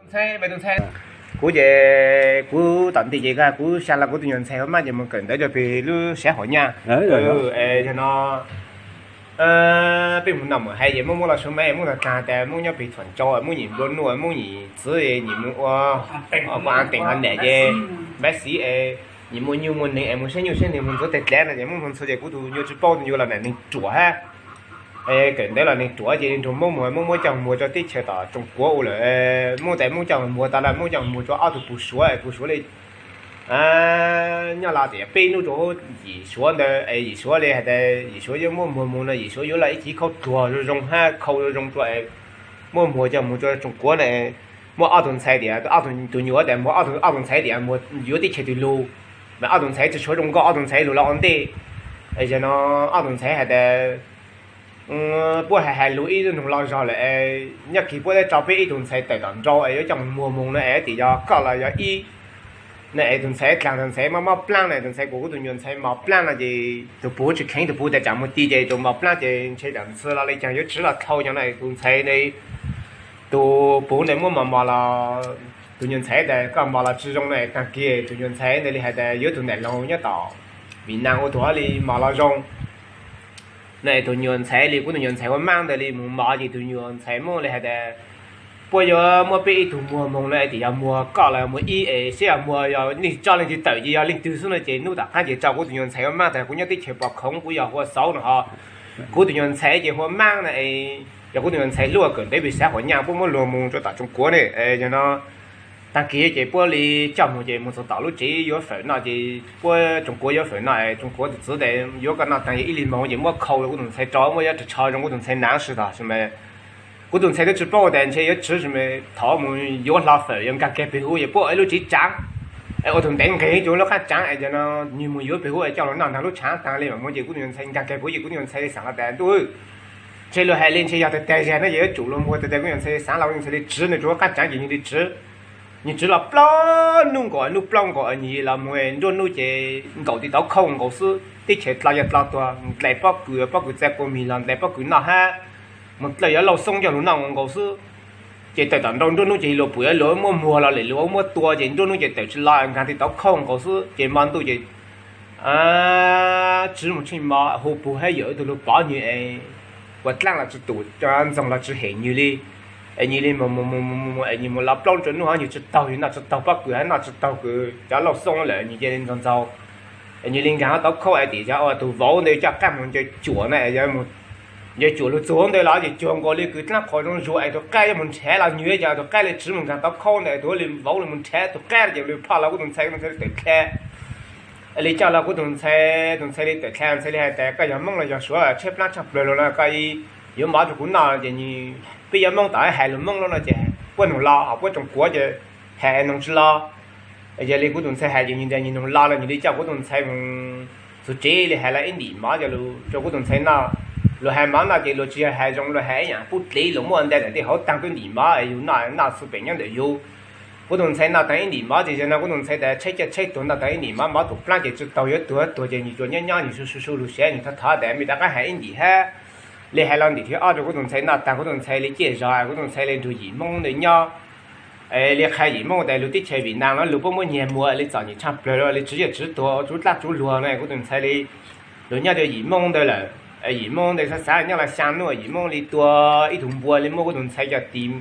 Ntxhais, me tus ntxhais. Kuv ces kuv tom ntej ces kuv xa los kuv tus nyuag ntxhais Huab Mab ces mus kawm ntawv rau pem lub sab Huam Nyaj. Yog no peb mus noj mus haus ces muab muab los suav maiv muab tag tag tas muab nyob pem Thuam Tsau muab nyim nplua nuj muab nyim txwv nyim mus ua kuv av teem ho niam ces npab xiv es nyim muaj nyuj muaj neeg es mus saib nyuj saib neeg mus ntxuav tes dlav no ces muab mus ntxuav ces kuv tus nyuag tsis paub tus nyuag los niam neeg ruam hab. Kawm ntawv los neeg ruam ces nrog muab muag muab muab coj muag rau teb chaws tom Tsoom Kuav ua lawm. Muab tas muab coj muag tas lawm muab coj muag rau ob tug puj suav es puj suav li nyob los tias peb hnub rau yim suav ntawd es yim suav li hais tias yim suav yuav muab muag mus no yim suav yuav los ib chiv khau tuag zoo zoo hab khau zoo zoo rau es muab muag coj muag rau Tsoom Kuav na. Muab ob tug ntxhais tias tus nyuam tias muag ob tug ntxhais tias muag yuav teb chaws twg lug, mas ob tug ntxhais tsis suav zoo nkauj ob tug ntxhais lug los ua ntej. Es yog no ob tug ntxhais hais tias puab hais hais lug ib lub nug lo zog lawm es nyob kis puab teb tso peb ib tug ntxhais tawm tom nraud es yuav coj muag mus no es tias yog koj los yog ib no es tus ntxhais dlaag tus ntxhais mob mob plaab no tus ntxhais kuas kuv tus nyuag ntxhais mos plaab no ces tus puj tsis kheev tus puj tas tsam mus ti ces tus mos plaab ces ntshe tam ntxhw los li caag yuav tsiv los dhau no tus ntxhais tus puj ntawd muab mos mos los tus nyuag ntxhais tas koj mos los tsis zoo no taag kis tus nyuag ntxhais ntawd li hais tas yuav tus ntawm laug nyob tom Vim Nam ua tus li mos los zoo no es tus nyuag ntxhais li kuv tus nyuag ntxhais Huab Mab ntawd li mus mos ces tus nyuag ntxhais muab li hais tas puab yuav muab peb ib tug muag moog no es tias yog muag koj los muag ib es saib yog muag yog leej tso leej twg tawm ces yog leej twg xwb no ces hnub tom qaab ces tso kuv tus nyuag ntxhais Huab Mab tas kuv nyob teb chaws pos khoov kuv yog Hua Xauv no ho kuv tus nyuag ntxhais ces Huab Mab no es yog kuv tus nyuag ntxhais hlub kawm ntawv pem sab Huam Nyaj puab muab luag mus rau tom Tsoom Kuav ne es yog no taag kis ces puab li coj mus ces mus txug tom lub tsev yuav fawm noj ces puab Tsoom Kuav yuav fawm noj es Tsoom Kuav tus txwv tas yuav koj noj taag ib li moog ces muab khau rau kuv tus ntxhais rau muab yuav ris tsho zoo kuv tus ntxhais naav si tog si mas kuv tus ntxhais twb tsis paub tas ntshe yuav tsiv si mas thov mus yuav hlo fawm yuav nkaag kiag pem huv es puab ua ib lub tsev tsaav es ua tug ntev nqis rua lub qaab tsaav es yog no nwg mus yuav pem huv es coj lug noj nraag lub tsaav taag li mas muab ces kuv tus nyuag ntxhais nkaag kiag pem huv ces kuv tus nyuag ntxhais li xaav los tas ntuj ntshe luag hais li ntshe yog tag tag zag no ces yuav tsum luag muag tag tag kuv nyuag ntxhais li xaav los kuv nyuag ntxhais li tsiv no rua qaab tsaav ces nwg li tsiv. Nwg tsiv los plaub nub nkaus nub plaub nkaus nwg los muag nruab nub ces nkaum ti tauv khauj nkaus xwb teb chaws dlha yog dlha tuag nqes pob kws pob kws txaij kua mis los nqes pob kws noj hab mus dlawb yuav lauj xoob coj lug noj nkaus xwb. Ces tawm tom nraud nruab nub ces luag pum yuav luag muab muag los lawm luag muab tua ces nruab nub ces tawm tsis los nkaag ti tauv khauj nkaus xwb ces mo ntuj ces tsiv mus tsheej mo hu pug hab yawm ib tug lug pov nwg es ua dlaab los tsis tum, ntxoog los tsis hem nwg li. Es nwg li mus mus mus mus es nwg mus los plaub nruab nub hab nwg tsis taug, nwg noj tsis taug pob kws hab noj tsis taug kws cov lauj xoob lawm nwg cia li ntxoog ntxaug. Es nwg li nkaag tauv khauj es tim cov ua tug vauv ntawd coj qaab mus ncaws cuam na, ncaws cuam lug txug ntawd los ces cuag nkaus li kws dlaab qhua zoo zuag es tug qaib yuav mus nrhav los nwg cov tug qaib li tsiv mus nkaag tauv khauj ntawd tug li vauv li mus nrhav tug qaib ces li phoj los kuv tus ntxhais tus ntxhais li tawm dlha. Li coj los kuv tus ntxhais, tus ntxhais li tawm dlha ntxhais li hais tas koj yog Moob los yog Suav tshaib plaab tshaj plawg lug no koj yuav mov rua kuv noj ces nwg peb yuav Moob tom hais lug Moob lub no ces puab noog lo ho puab Tsoom Kuav ces hais noog tsis lo. Yog li kuv tus ntxhais hais ces nwg tas nwg noog lo los nwg li coj kuv tus ntxhais mus txug tsev li hais los ib ntim mov coj lug rua kuv tus ntxhais noj. Luag hais mov noj ces luag tsis yog hais zoo, luag hais ib yaam pub dlev luag muab ntawm tej hauv taag peb ntim mov es yug noj noj xwb pem nyob ntawm yug. Kuv tus ntxhais noj taag ib ntim mov ces yog no kuv tus ntxhais tas tshaib caj tshaib tuag noj taag ib ntim mov, mov tug plaab ces tsis taug yuav tuag tuag ces nwg tsuas nyob nyob nwg su su su lug siav nwg thov thov tas mej rov qab hais ib ntim hab. Li hais los ntim thib ob rua kuv tus ntxhais noj taag kuv tus ntxhais li ciaj zog kuv tus ntxhais li nrug yim Moob ntawd nyob. Li qha yim Moob tas lug teb chaws Vim Nam no lug puab muab nyiag muag li txom nyem tshaj plawg li tsiv yaj tsiv tuag tsuv dlaab tsuv luag no kuv tus ntxhais li lug nyob rua yim Moob ntawd lawm. Yim Moob ntawd xav xav nyob los xyaa nub yim Moob li tua ib tug npua li muab kuv tus ntxhais coj tis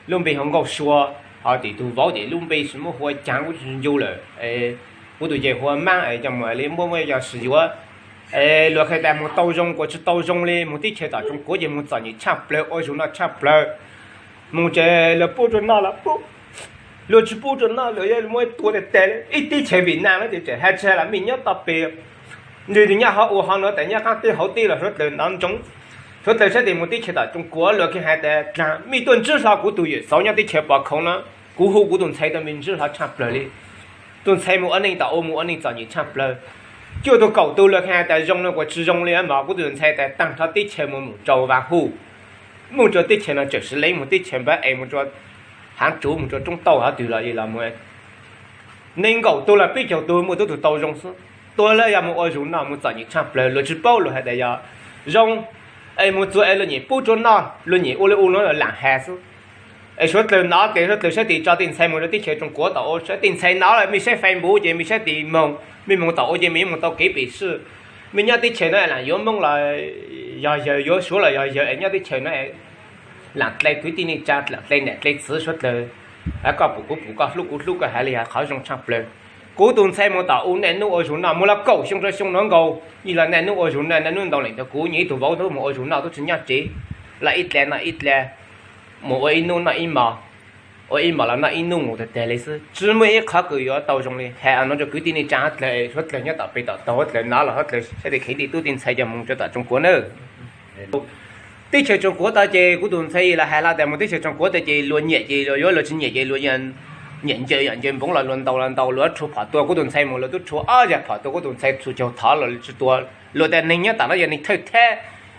lub npe hu Nkauj Sua, ho tim tug vauv ces lub npe tsis muab hu ua caag kuv tsis ncu lawm. Kuv tus ces hu ua Maab es coj mus li muab muab coj sis yuav. Luag qha tas mus tau zoo kuas tsis tau zoo li mus teb chaws tom Tsoom Kuav ces mus txom nyem tshaj plawg ua zug noj tshaj plawg. Mus ces luag pub rua noj los pub, luag tsis pub rua noj luag yuav muab tua tag tag li. Ib teb chaws Vim Nam no ces tseem hais tsis hais los mej nyob toj peg, nwg tus nyob hauv ua hov no tas nyob qaab teb hauv teb los suav dlawg nov ntsoov. Suav dlawg sab tes mus teb chaws tom Tsoom Kuav luag kiag hais tas dlaag mej tuaj ntsib hlo kuv tug yawm Xauv nyob teb chaws pos khoov no, kuv hu kuv tus ntxhais tuaj mej ntsib hlo tshaj plawg li. Tus ntxhais mus ua neej tom ua mus ua neej txom nyem tshaj plawg. Cuaj tug kaum tug luag kiag hais tas zoo no kuas tsis zoo li mas kuv tus ntxhais tas taag nrho teb chaws mus mus rau Vaaj Huj, mus rua teb chaws no tseem sib leeg mus teb chaws npab es mus rua haav tsuv mus rua roob tauj hov twg los li los mus nees nkaum tug los peb caug tug muaj tub tug tau zoo xwb. Tua lawm yog mus ua zug noj mus txom nyem tshaj plawg luag tsis paub luag hais tas yog zoo, es mus txug es luag nyem pub rua noj luag nyem ua li ua luag laam has xwb. Es suav dlawg nov ces suav dlawg sab tim tso tej ntxhais moog rua teb chaws Tsoo Kuav tom ua, sab tej ntxhais nov lawm mej saib Facebook ces mej sab tim moog, mej moog tom ua ces mej yuav moog tau kev pem sij. Mej nyob teb chaws no lam yuav Moob los yog yawg, yuav Suav los yog yawg, es nyob teb chaws no lam dlai kwv tij neej tsaa, lam dlai nam dlai txwv suav dlawg. Koj pum kuv pum, koj hlub kuv hlub, koj has le yog qhov zoo tshaaj plawg. Kuv tug ntxhais moog tom u, niaj nub ua zug noj moog lug kaum xyoo rua xyoo nuav nkaus, yeej lug niaj nub ua zug noj, niaj nub ntaus leem rua kuv. Nyag ib tug vauv tub moog ua zug noj tub tsi nyab tsev, laj ib dlaa noj ib dlaa, moog ua ib nub noj ib mos, ua ib mos los noj ib nub mus tag tag le xwb, tsi muaj ib qhov kws yuav tau zoo le. Has nuav rua kwv tij neej tsaa huv dlawg, suav dlawg nyob tom peg tom taug huv dlawg nov los huv dlawg sab tim kheev tej tub tej ntxhais coj moog rua tom Tsoo Kuav na. Teb chaws Tsoo Kuav tas ces kuv tug ntxhais los has le tas moog teb chaws Tsoo Kuav tas ces luag nyiam ces luag yuav, luag tsi nyiam ces luag nyiam ncaws yam ncaws npoov los luag ntaus los ntaus, luag rhu phom tua kuv tug ntxhais moog luag tub rhu ob zag phom tua kuv tug ntxhais txhua caug thov los tsi tua. Luag tas neeg nyob tom no yog neeg thawj thab,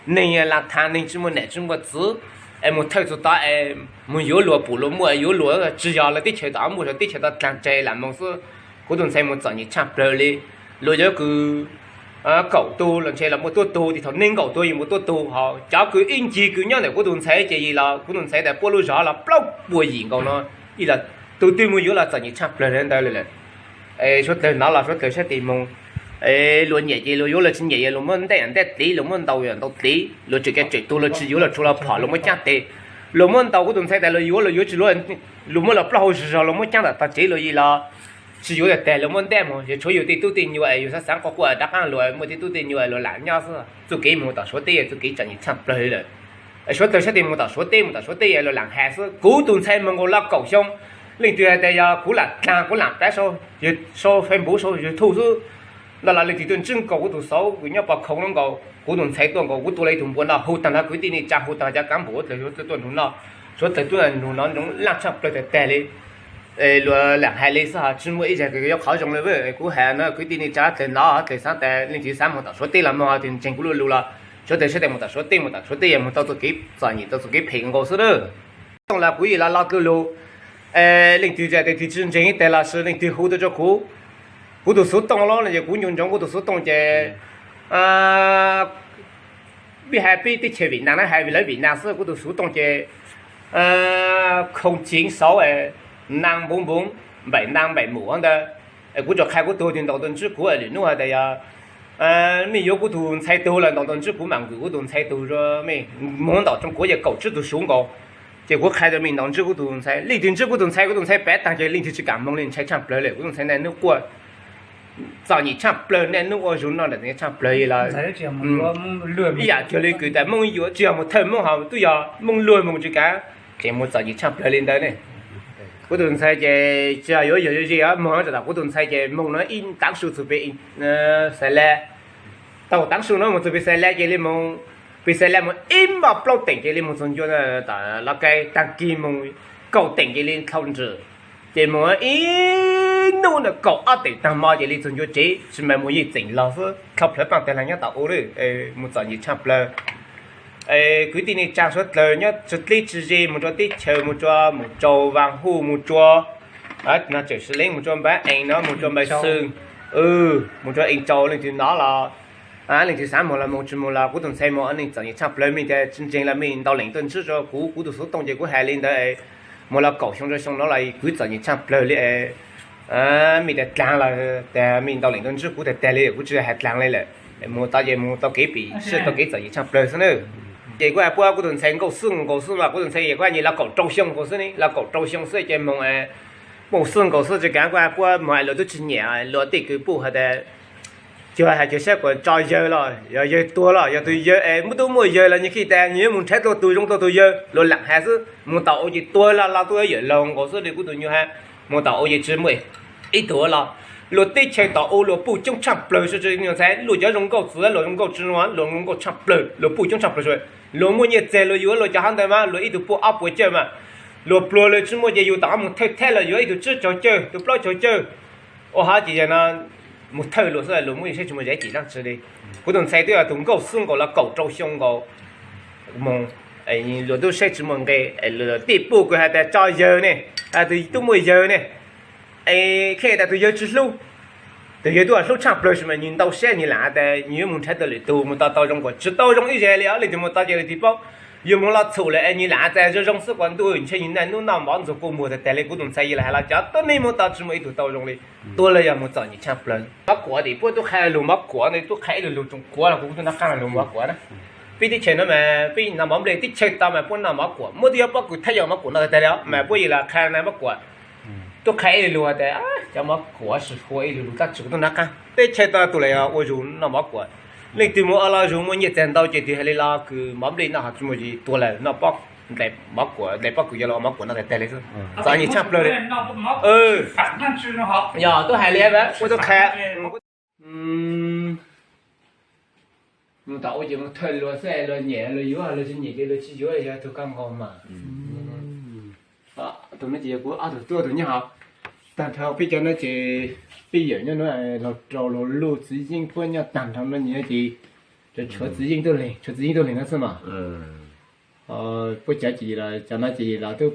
neeg laj thav, neeg tsi muaj nam tsi muaj txwv, es moog thawj txug tod es moog yuav luag pum luag muaj yuav luag, tsi yog lawv teb chaws tom muaj, teb chaws tod dlaag tseg lam moog xwb. Kuv tug ntxhais moog txom nyem tshaaj plawg le. Luag yuav kws kaum tug los ntshe los muaj tuab tug, tim thaum neeg nkaum tug yeej muaj tuab tug, ho cov kws ib ncig kws nyob ntawm kuv tug ntxhais ces yeej los kuv tug ntxhais tas puab lub zog los plaub puas yim nkaus no, ib los tug twg moog yuav los txom nyem tshaaj plawg le ntawd le. Suav dlawg nov los suav dlawg sab tim moog, luag nyiam ces luag yuav, luag tsi nyiam ces luag muab ntaus yam ntaus dliv, luag muab ntaus yam ntaus dliv, luag tseem kav tsem tug, luag tsi yuav luag tsuas los phom luag muab caab teg. Luag muab ntaus kuv tug ntxhais tas luag yuav, luag yuav tsi yuav, luag muab los plaub hau zog zog luag muab caab ntaus tog tsev luag yeej los tsi yuav tag, luag muab ntaus moog. Yog tshuav yug tej tub tej nyuas es yug xaav xaav quaj quaj rov qaab luag muaj tej tub tej nyuas luag lam nyob xwb, txuj kev moog tom suav teb yog txuj kev txom nyem tshaaj plawg lawm. Suav dlawg sab tim moog tom suav teb, moog tom suav teb yog luag lam has xwb. Kuv tug ntxhais moog nkaus laj kaum xyoo, leej twg has tas yog kuv lam dlaag kuv lam pab sau Facebook sau YouTube xwb, los leej twg tuaj ntsib nkaus kuv tug xauv kws nyob pov khoo nkaus, kuv tug ntxhais tuaj nkaus, kuv tua le ib tug npua noj, hu taag nrho kwv tij neej tsaa, hu taag nrho cov kaab npum huv dlawg tuaj nrug noj. Suav dlawg tuaj nrug noj ntsoov laj tshaaj plawg tag tag le. Luag lam hais le xwb, ho tsi muaj ib zag kws yuav qhov zoo le. Kuv has no kwv tij neej tsaa dlawg nov dlawg xaav tas leej twg xaav moog tom suav teb los moog, ho tug ntseeg kuv lub lug los suav dlawg sab tas moog tom suav teb, moog tom suav teb yog moog tau txuj kev txom nyem tau txuj kev phem nkaus xwb na. Tooj los kuv yeej los lug lug, leej twg tas leej twg tsi ntseeg ib teg los sis leej twg hu tuaj rua kuv, kuv tug xuv tooj los yog kuv nco ntsoov kuv tug xuv tooj ces peb has peb teb chaws Vim Nam na, has lawv Vim Nam xwb, kuv tug xuv tooj ces không chín sáu năm bốn bốn bảy năm bảy một ntawd. Kuv tsuas qha kuv tug twg ntaus tau ntsib kuv lwm hnub has tas yog mej yuav kuv tug ntxhais tug los ntaus tau ntsib kuv mam nkwm kuv tug ntxhais tug rua mej. Moog ntaus tsoo kuv yog kaum tsib tug xuv nkaus, ces kuv qha rua mej ntaus ntsib kuv tug ntxhais, leej twg ntsib kuv tug ntxhais, kuv tug ntxhais pab taag ces leej twg tsi kaam moog le, ntshai tshaaj plawg le. Kuv tug ntxhais naj nub quaj txom nyem tshaaj plawg, naj nub ua zug noj nram tshaaj plawg le. Ib yam cuag le kws tas Moob yuav tsi yog moog thawj Moob, ho tub yog Moob luag moog tsi kav, ces moog txom nyem tshaaj plawg le ntawd ne. Kuv tug ntxhais ces tsi yog yuav yog ze moog, tsa tom kuv tug ntxhais ces moog no ib taav su txug pem Xais Laj, tau taav su no moog txug pem Xais Laj ces le moog, pem Xais Laj moog ib maj plaub teem ces le moog txug ncua tom Laj Kais, taag kis moog kaum teem ces le dlhau ntswm, ces moog ib nub ntawd kaum ob teem taag mo ces le txug ncua tsev, tsi mas moog yeej txeem log xwb, dlhau plawg paaj tag lug nyob tom ua le, moog txom nyem tshaaj plawg. Kwv tij neej tsaa suav dlawg nyob tsi dleb tsi ze, moog rua teb chaws, moog rua, moog rua Vaaj Huj, moog rua, no tseem si leeb, moog rua Npab Ees no, moog rua Npab Xwm, moog rua Ees Tsaus, leej twg nov los, leej twg xaav moog los moog, tsi moog los kuv tug ntxhais moog, neeg txom nyem tshaaj plawg. Mej tas tsi ntseeg los mej ntaus leem tuaj ntsib rua kuv, kuv tug xuv tooj ces kuv has le ntawd. Moog los kaum xyoo rua xyoo no los kuv txom nyem tshaaj plawg le. Mej tas dlaag los tas mej ntaus leem tuaj ntsib kuv tag tag le, kuv tsi has dlaag le lawm. Moog tau ces moog tau kev pem sij, tau kev txom nyem tshaaj plawg xwb na. Ces kuv has puab kuv tug ntxhais Nkauj Xwb nkaus xwb mas, kuv tug ntxhais kuv has nyag los kaum rau xyoo nkaus xwb ne, los kaum rau xyoo xwb ces moog, moog Xwb nkaus xwb tsi kav, kuv has puab moog luag tub tsi nyiam, luag tej kws puj has tas cuag has cuag sab kuas tso yawg los yog yawg tuag los yog tug yawg es muaj tub muaj yawg los nyag khij tas nyag yuav moog nrhav tau tug zoo tau tug yawg, luag lam has xwb. Moog tom ua ces tuag los los tuaj yawm laug nkaus xwb le, kuv tug nyuas has. Moog tom ua ces tsi muaj ib tug los, luag teb chaws tom ua luag puj coob tshaaj plawg. Tsi nyuas ntxhais, luag cov zoo nkauj txwv, luag zoo nkauj tsi zoo, luag zoo nkauj tshaaj plawg, luag puj coob tshaaj plawg. Luag muaj nyiaj txag luag yuav luag cov hab ntawd mas luag ib tug puj ob puas cawj mas, luag pluag luag tsi muaj ces yug tom moog thawj thab los yuav ib tug tsib caug cawj, tug plaub caug cawj. Ua hab ces yog no moog thawj luag xwb, luag muaj yug saib tsi muaj zam cim dlaab tsi le. Kuv tug ntxhais twb yog tug Nkauj Xwb nkaus los kaum rau xyoo nkaus, moog luag tub saib tsi muaj nqe, luag tej puj kws has tas tso yawg ne, has tas tub muaj yawg ne, es khej tas tug yawg tsi hlub, tug yawg tub hlub tshaaj plawg, tsi mas nwg ntau sab nwg lam has tas nwg yuav moog nrhav tau lwm tug moog tau tau zoo kuas tsi tau zoo ib zag le. Leej twg moog tau ces leej twg paub. Yus mus los txhum lawm es nws lam txais zoo zoo xwb, kuv ntuj, ntshe nws niaj hnub noj mov ntxuag kua muag tas tas li. Kuv tus ntxhais yig los hais los cov tuab neeg mus tau tsis muaj ib tug tau zoo li. Tuag los yog mus txom nyem tshaj plaws. Mov kuam tim puab tub qha lus mov kuam ne, tub qha ib lus lus tsoom kuam los kuv kuj tuaj noj qab lus mov kuam na. Peb teb chaws no mas peb noj mov nplej teb chaws tau mas puab noj mov kuam, muaj twb yog pob kws thaj yog mov kuam noj tas tas li os, mas puab yig los qha na mov kuam. Tub qha ib lus tas cov mov kuam sis hua ib lus lus tab tsis kuv tuaj noj qab. Teb chaws tau tus lawm ua zug noj mov kuam. Leej twg mus ua los zug muaj nyiaj txiag ntau ces twg hais li los kws mov nplej noj ho tsis muaj zis, tuag lawm noj pob, nplaim mov kuam, nplaim pob kws yuav los ua mov kuam noj tas tas li xwb. Txom nyem tshaj plaws li. Yog tub hais li ua tub qha mus tom ua ces mus thawj luag xwb, luag nyiam luag yuav, luag tsis nyiam ces luag tsis yuav, yog tug kab nqaus mas. Tus no ces yog kuv ob tug tub tug nyab hov. Tag nrho peb cov no ces peb yawm nyob no los rau luag luj txiv yeej puab nyob tag nrho no nyiam ces tshuav txiv yeej tuaj leeg, tshuav txiv yeej tuaj leeg no xwb mas. Puab cov ces los cov no ces los twb